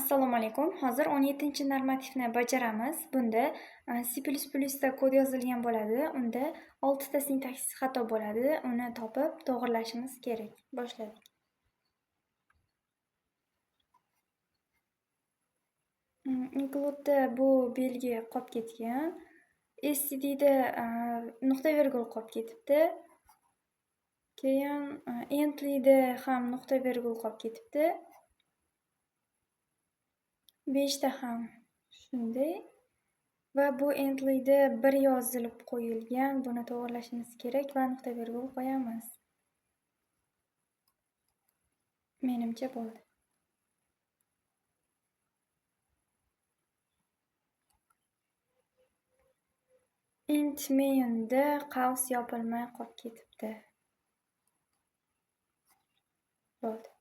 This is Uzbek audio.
Assalomu alaykum. Hozir 17-normativni bajaramiz. Bunda C++ da kod yozilgan bo'ladi. Unda 6 ta sintaksis xato bo'ladi. Uni topib to'g'rilashimiz kerak. Boshladik. Include'da bu belgi qolib ketgan. Stdda nuqta vergul qolib ketibdi. Keyin endlida ham nuqta vergul qolib ketibdi. 5 ta ham shunday va bu endlida 1 yozilib qo'yilgan. Buni to'g'rilashimiz kerak va nuqta vergul qo'yamiz. Menimcha bo'ldi. Int mainda qavs yopilmay qolib ketibdi. Bo'ldi.